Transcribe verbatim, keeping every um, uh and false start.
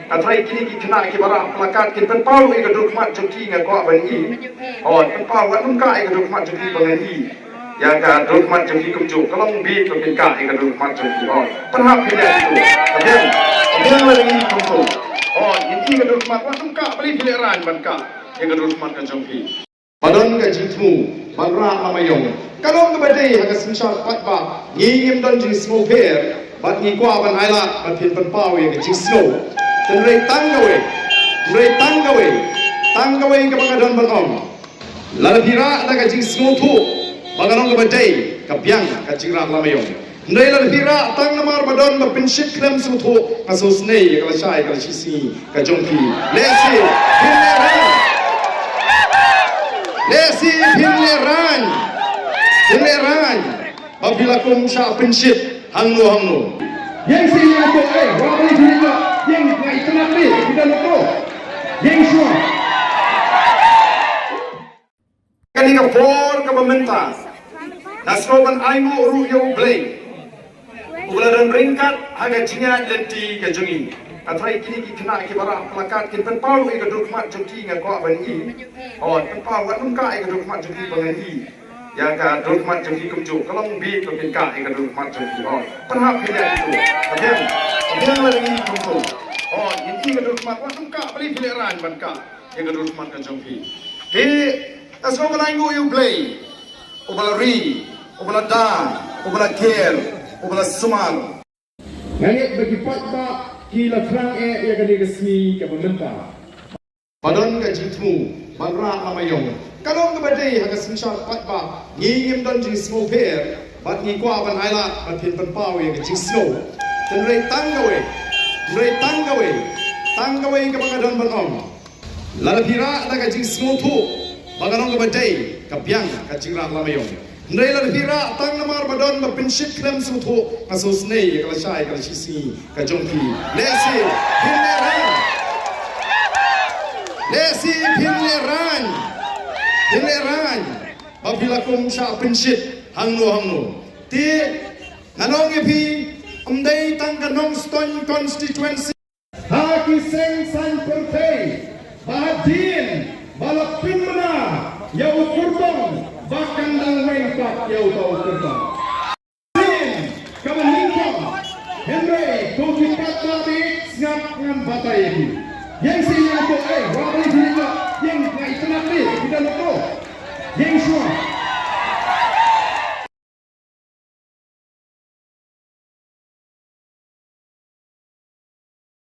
Hynrei kine ki khynnah kiba rah plakat kin pynpaw ïa ka dur khmat jong ki, nga kwah ban i. Hooid, pynpaw, wat nym kah ïa ka dur khmat jong ki ba ngan i. Ïa ka dur khmat jong ki kumjuh ka long bit ba phin kah ïa ka dur khmat jong ki. Hooid, pynhap phi ïa ki tu. Ka biang, ka biang la ngi kumtu. Hooid, ïa ki ka dur khmat, wat nym kah, balei phi lehraiñ ban kah ïa ka dur khmat ka jong ki. Ba don ka jingthmu ban rah lama ïong. Ka long kaba dei ha ka synshar paidbah, ngi ngim don jingsngewpher bad ngi kwah ban ailad ban pynpaw ïa ka jingsngew. Hynrei tang kawei, hynrei tang kawei, tang kawei kaba nga don ban ong. Lada phi rah da ka jingsngewthuh ba ka long kaba dei, ka biang ka jingrah lama ïong. Hynrei lada phi rah tang namar ba don ba pynshit khlem sngewthuh, nga sngewsynei ïa ka lashai ka lashisngi ka jong phi. Lehse phin lehraiñ, lehse phin lehraiñ, phin lehraiñ ba phi la kum shah pynshit hangno hangno. Ïeng sha ïeng to, eh, wa ba ïeng to, ïeng ngai tnat ni, kita lo to. Ïeng shuwa. Kane ka por kaba mynta nga sngewbha ban ainguh ruh ïa U Blei uba la don ryngkat ha ka jingïaid lynti ka jong ngi. Hynrei kine ki khynnah kiba rah plakat kin pynpaw ïa ka dur khmat jong ki, nga kwah ban i. Hooid, pynpaw, wat nym kah ïa ka dur khmat jong ki ba ngan i. Ïa ka dur khmat jong ki kumjuh ka long bit ba phin kah ïa ka dur khmat jong ki. Hooid, pynhap phi ïa ki tu. Ka biang, ka biang la ngi kumtu. Hooid, ïa ki ka dur khmat, wat nym kah, balei phi lehraiñ ban kah ïa ka dur khmat ka jong phi. Te nga sngewbha ban ainguh ïa U Blei uba la ri, uba la da, uba la ker, uba la sumar. Nga ngeit ba ki paidbah ki la thrang eh ïa kane ka sngi kaba mynta. Ba don ka jingthmu ban rah lama ïong. Ka long kaba dei ha ka synshar paidbah, ngi ngim don jingsngewpher bad ngi kwah ban ailad ban pynpaw ïa ka jingsngew. Hynrei tang kawei, hynrei tang kawei, tang kawei kaba nga don ban ong. Lada phi rah da ka jingsngewthuh ba ka long kaba dei, ka biang ka jingrah lama ïong. Hynrei lada phi rah tang namar ba don ba pynshit khlem sngewthuh, nga sngewsynei ïa ka lashai ka lashisngi ka jong phi. Lehse phin lehraiñ, lehse phin lehraiñ, phin lehraiñ ba phi la kum shah pynshit hangno hangno. Te ngan ong ïa phi, ym dei tang ka Nongstoiñ constituency. Ha ki seng saiñ pyrthei ba hadien ba la pynbna ïa u kyrtong ba kan dang weng pat ïa uta u kyrtong. Hadien kaba nyngkong, hynrei to ki paidbah, sngap ngan batai ïa ki. Ïeng sha ïeng to, eh, wa bali sha ïeng to, ïeng ngai tnat ni, kita to. Ïeng